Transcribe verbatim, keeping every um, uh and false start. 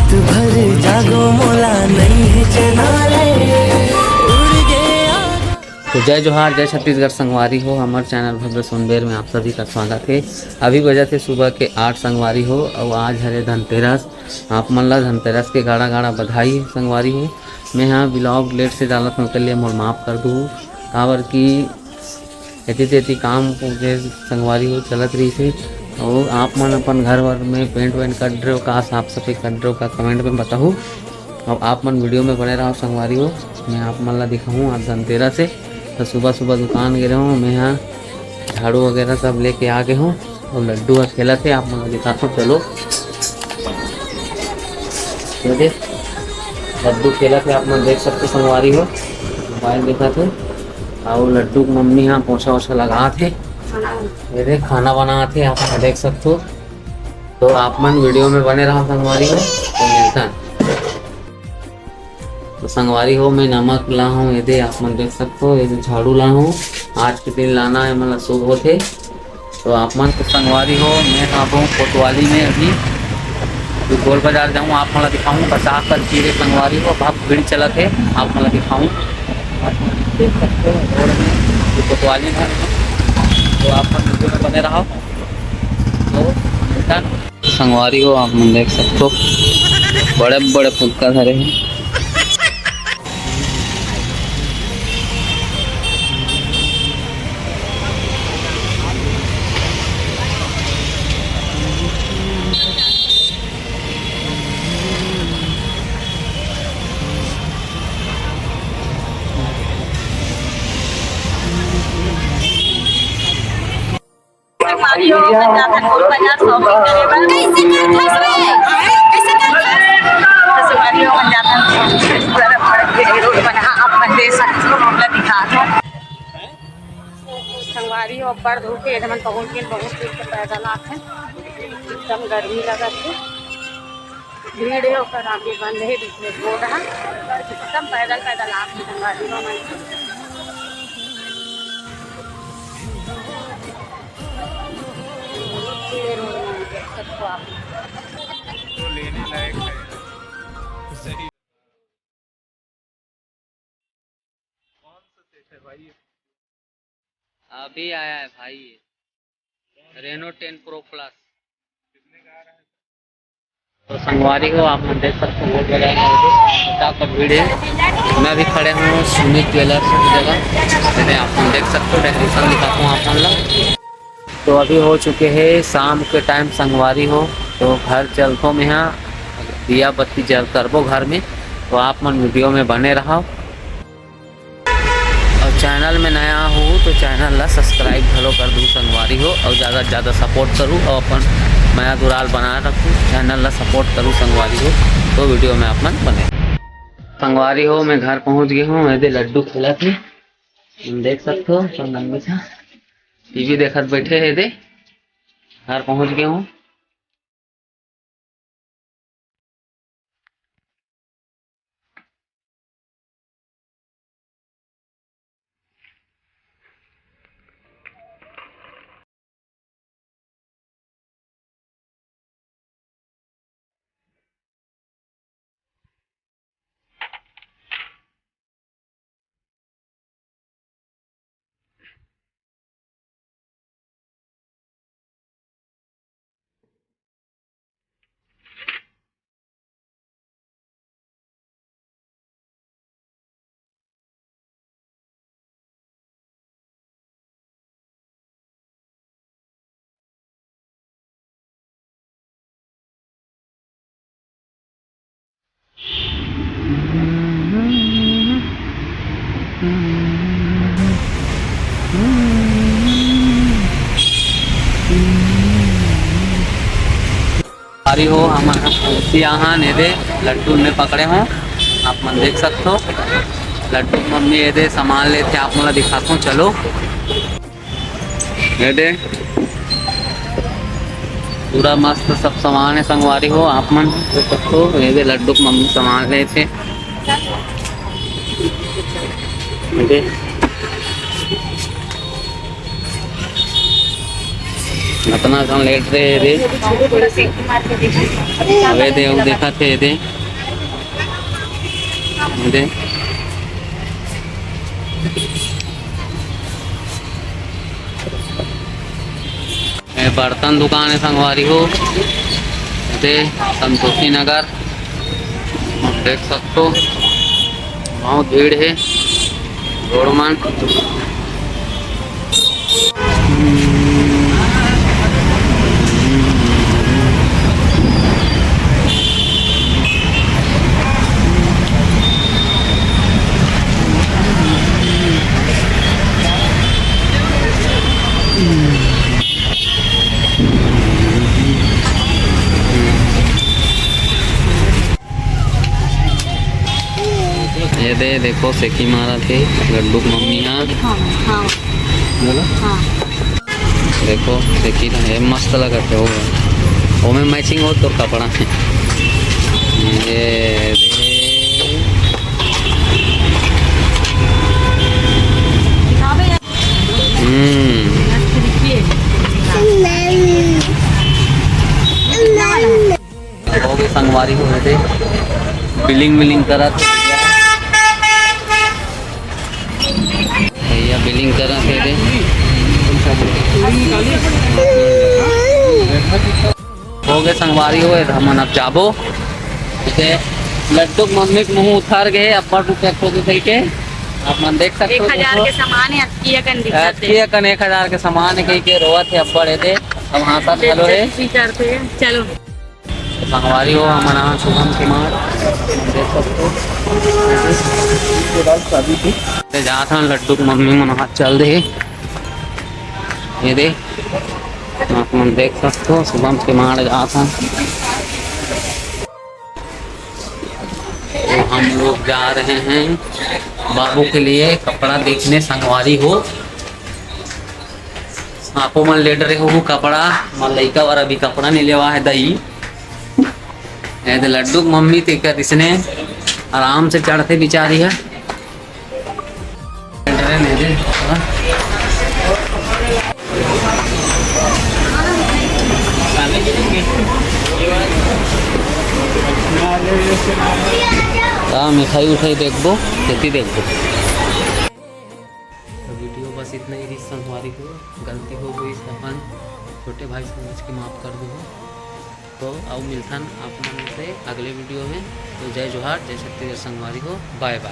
भर जागो मोला नहीं है चैना रे, उड़ गया। तो जय जोहार, जय छत्तीसगढ़ संगवारी हो, हमर चैनल भव्य सोनबेर में आप सभी का स्वागत है। अभी बजत हे सुबह के आठ संगवारी हो, अउ आज हरे धनतेरस। आप मन ला धनतेरस के गाड़ा गाड़ा बधाई संगवारी हो। मैं हाँ vlog late से डालत हूँ, ओकर लिए मोर माफ कर दू, काबर कि एती तेती काम के संगवारी हो चलत रहिस हे। अउ आप मन अपन घर वर में पेंट वेंट कर रहे हो का, साफ सफाई कर रहे हो का, कमेंट में बताहू। अब आप मन वीडियो में बने रहो संगवारी हो, मैं आप मन ला दिखाहूँ। आज धनतेरस हे, तो सुबह सुबह दुकान गे रहे हूँ मैं, यहाँ झाड़ू वगैरह सब लेके आ गए हूँ। अउ लड्डू ह खेलत हे, आप मन ला दिखात हूँ, चलो। ये देख, लड्डू खेलत हे, आप मन देख सकते संगवारी हो, मोबाइल देखत हे। अउ लड्डू के मम्मी यहाँ पोछा वोछा लगात हे, ये देख खाना बनात हे, आप मन देख सकते हो। तो आप मन वीडियो में बने रहो संगवारी हो, तो मिलता है। तो संगवारी हो, मैं नमक ला हूँ, ये दे आप मन देख सकते हो, ये दे झाड़ू ला हूँ, आज के दिन लाना है, मतलब शुभ होथे। तो आप मन तो संगवारी हो, मैं आबो कोतवाली में अभी, तो गोल बाजार जाऊँ, आप मन ला दिखाऊँ, बचा कर चीरे संगवारी हो, बहुत भीड़ चलत है, आप मन ला दिखाऊँ, आप मन देख सकते हो रोड में, ये कोतवाली में, तो आप मन वीडियो में बने रहो। तो संगवारी हो, आप मन देख सकते हो, बड़े बड़े फुटका धरे हैं। संगवारी हो, मैं जाथन गोल बाजार shopping करे बर। कैसे करथस रे? कैसे करथस? तो संगवारी हो, मैं जाथन बड़ा बड़ा भीड़ रोड बना, आप मन देख सकते हो, रोड ला दिखात हूँ। संगवारी हो, अब्बड़ धूप हे, एदे मन पहुंच गेन, बहुत दूर से पैदल आथे, एकदम गर्मी लगत हे। भीड़ हे, ओकर आगे बंद हे, बीच में रोड हे, एकदम पैदल पैदल आथे संगवारी हो मन। ये रोड में देख सकते हो आप। तो लेने लायक है। सही। कौन सा सेट है भाई? अभी आया है भाई, Reno ten Pro Plus। तो संगवारी हो, आप मन देख सकते हो, बहुत बड़ा है, क्या कर भीड़ है। मैं अभी खड़े हूँ सुमित ज्वेलर्स की जगह, मैं आप मन देख सकते हो, डेकोरेशन दिखाता हूँ आप मन ला। तो अभी हो चुके हैं शाम के टाइम संगवारी हो, तो घर चलतो मैं, यहाँ दिया बत्ती जल करबो घर में, तो आप मन वीडियो में बने रहो। और चैनल में नया हो तो चैनल ला सब्सक्राइब घलो कर दू संगवारी हो, और ज़्यादा से ज़्यादा सपोर्ट करू और अपन मया दुराल बना रखू, चैनल ला सपोर्ट करू संगवारी हो। तो वीडियो में आप मन बने संगवारी हो। मैं घर पहुँच गए हूँ, एदे लड्डू खेलत हे, तुम देख सकते हो, अपन नन्नू सा टीवी देखत बैठे हे, एदे घर पहुँच गए हूँ। अरे हो, हमन ह पहुंची आहन, एदे लड्डू में पकड़े हो, आप मन देख सकते हो। लड्डू मम्मी एदे सामान लेथे, आप मन ला दिखात हो, चलो। एदे पूरा मस्त सब सामान है संगवारी हो, आप मन देख सकते हो। एदे लड्डू के मम्मी सामान लेथे, एदे अतना कन लेट रहे रे। अबे दे, वो देखा थे दे। दे। ए, बर्तन दुकान है संगवारी हो, एदे संतोषी नगर, देख सकथो बहुत भीड़ है रोड मन। ये दे, देखो सेकी मारा थे लड्डू के मम्मी हा। हाँ, हाँ। बोलो। हाँ। देखो सेकी ना, ये मस्त लगत है वो। ओमे मैचिंग हो तो कपड़ा है। ये दे। हम्म। हो गए संगवारी हो गए थे। बिलिंग विलिंग करा थे। भैया बिलिंग करा थे थे। हो गए संगवारी हो गए, हमन अब जाबो। ठीक है, लड्डू के मम्मी के मुंह उथर गए, अब्बड़ रुपया खो गए कह के। आप मन देख सकते हो, एक हजार के सामान है, अतकी अकन दिक्कत है। अतकी अकन एक हजार के सामान है कह के रोवत है अब्बड़ है थे। अब हाँ सर, हेलो है। बेइज्जती करते हैं। चलो। संगवारी हो, हमन आन शुभम कुमार, देख सकते हो। ते जात हन लड्डू के मम्मी मन हाथ चल दे। ये दे, आप मन देख सकते हो, शुभम कुमार जात हन। तो हम लोग जा रहे हैं बाबू के लिए कपड़ा देखने संगवारी हो। आपो मन लेट रहे हो कपड़ा, मोर लइका बर अभी कपड़ा नहीं लेवा है दई। ये तो लड्डू के मम्मी ते कर इसने आराम से चढ़ते बिचारी है। लेट रहे नहीं दे, हाँ? का मिठाई उठाई देखबो, खेती देखबो। तो वीडियो बस इतना ही रहिस संगवारी हो, गलती हो गई अपन छोटे भाई समझ के माफ कर दो। तो अब मिलथन आप मन से अगले वीडियो में। तो जय जोहार, जय छत्तीसगढ़ संगवारी हो, बाय बाय।